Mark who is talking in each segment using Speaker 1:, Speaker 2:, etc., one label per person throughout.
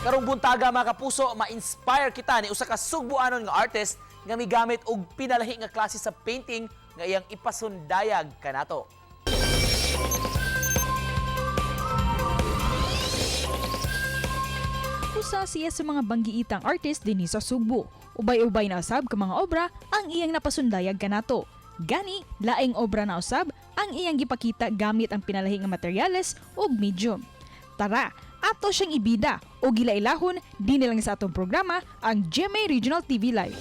Speaker 1: Karong buntaga, mga kapuso, ma-inspire kita ni usa ka Sugbuanon nga artist nga migamit og pinalahi nga klase sa painting nga iyang ipasundayag kanato.
Speaker 2: Usa siya sa mga banggiitang artist dinhi sa Sugbo. Ubay-ubay na usab ka mga obra ang iyang napasundayag kanato. Gani, laing obra na usab ang iyang gipakita gamit ang pinalahi nga materyales ug medium. Tara, ato siyang ibida o gilailahon dinhi lang sa atong programa, ang GMA Regional TV Live.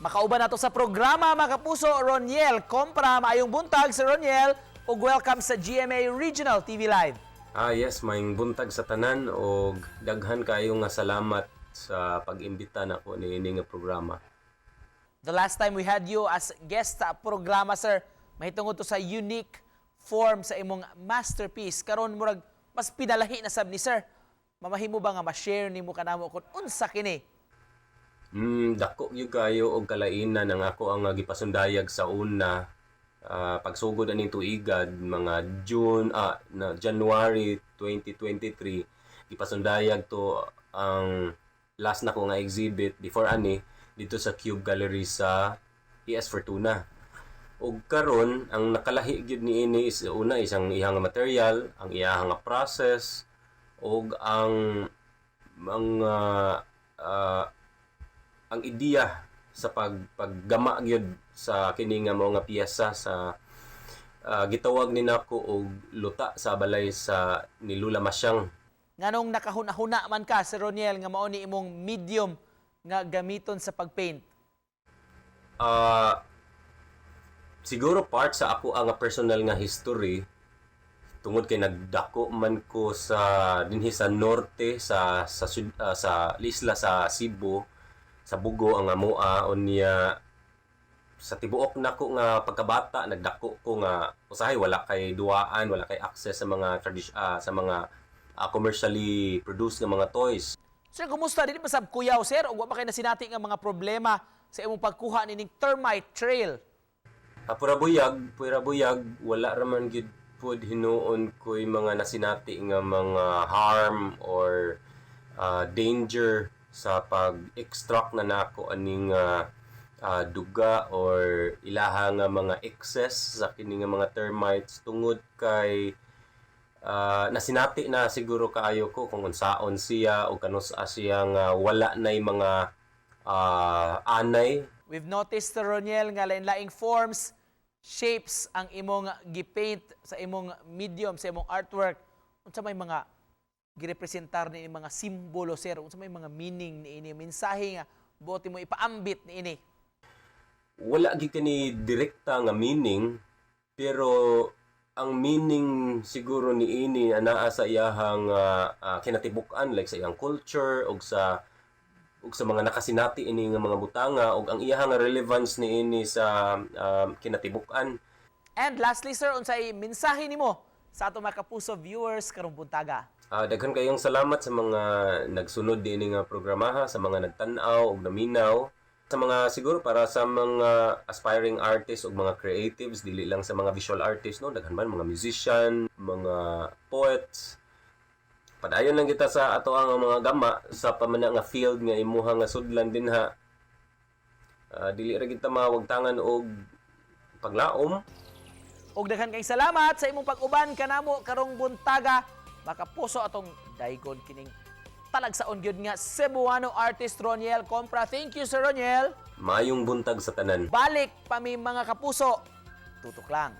Speaker 1: Makauban nato sa programa, mga kapuso, Roniel Compra. Maayong buntag, Sir Roniel, ug welcome sa GMA Regional TV Live.
Speaker 3: Ah yes, maayong buntag sa tanan og daghan kayo nga salamat sa pag-imbita nako niini nga programa.
Speaker 1: The last time we had you as guest sa programa, sir, mahitungod to sa unique form sa imong masterpiece. Karon murag mas pinalahi na sab ni, sir. Mamahimo ba nga ma-share nimo kanamo kung unsa kini?
Speaker 3: Dako gyud kayo og kalainan ang ako ang gipasundayag sa una, pagsugod aning tuigad mga June na January 2023. Gipasundayag to ang last nako nga exhibit before ani dito sa Cube Gallery sa ES Fortuna. Ug karon ang nakalahi gyud niini is una is ang iyang material, ang iyang nga process ug ang mga ang ideya sa paggama gyud sa kini nga mga piyesa sa gitawag ni nako og Luta sa Balay sa ni Lula Masyang.
Speaker 1: Nganong nakahuna-huna man ka, Sir Roniel, nga mao ni imong medium nga gamiton sa pagpaint?
Speaker 3: Siguro part sa ako ang personal nga history tungod kay nagdako man ko sa dinhi sa norte sa isla sa Cebu, sa Bugo ang amoa. Unya sa tibuok nako nga pagkabata, nagdako ko nga usahay wala kay duwaan, wala kay access sa mga commercially produced nga mga toys.
Speaker 1: Sir, kumusta? Dili ba sab kuyaw, sir? O wa ba kay nasinati nga mga problema sa imong pagkuha nining termite trail?
Speaker 3: Pura buyag, pura buyag, wala raman gyud pud hinuon ko'y mga nasinati nga mga harm or danger sa pag-extract na nako aning duga or ilaha nga mga excess sa kini nga mga termites tungod kay nasinati na siguro kaayo ko kung unsaon siya o kanus-a siya nga wala nay mga anay.
Speaker 1: We've noticed, Sir Roniel, nga lain-laing forms, shapes ang imong gipaint sa imong medium, sa imong artwork. Unsa may mga girepresentar ni mga simbolo, sir? Unsa may mga meaning niini? Mensahe nga buot mo ipaambit niini?
Speaker 3: Wala gyud kani direkta nga meaning, pero ang meaning siguro niini anaa sa iyahang kinatibuk-an, like sa iyang culture ug sa mga nakasinati ini nga mga butanga ug ang iyahang relevance niini sa kinatibuk-an.
Speaker 1: And lastly, sir, unsay mensahe nimo sa ato mga kapuso viewers karong buntaga?
Speaker 3: Daghan kayong salamat sa mga nagsunod dinhi nga programaha, sa mga nagtan-aw ug naminaw. Sa mga siguro para sa mga aspiring artists ug mga creatives, dili lang sa mga visual artists, no, daghan man mga musician, mga poets. Padayon lang kita sa ato ang mga gama sa pamana nga field nga imuha nga sudlan dinha. Dili ra kita mawagtangan og paglaom.
Speaker 1: Ug daghan kay salamat sa imong pag-uban kanamo karong buntaga. Makapuso, atong daygon kining talagsaon gyud nga Cebuano artist Roniel Compra. Thank you, Sir Roniel.
Speaker 3: Maayong buntag sa tanan.
Speaker 1: Balik pa mi, mga kapuso. Tutok lang.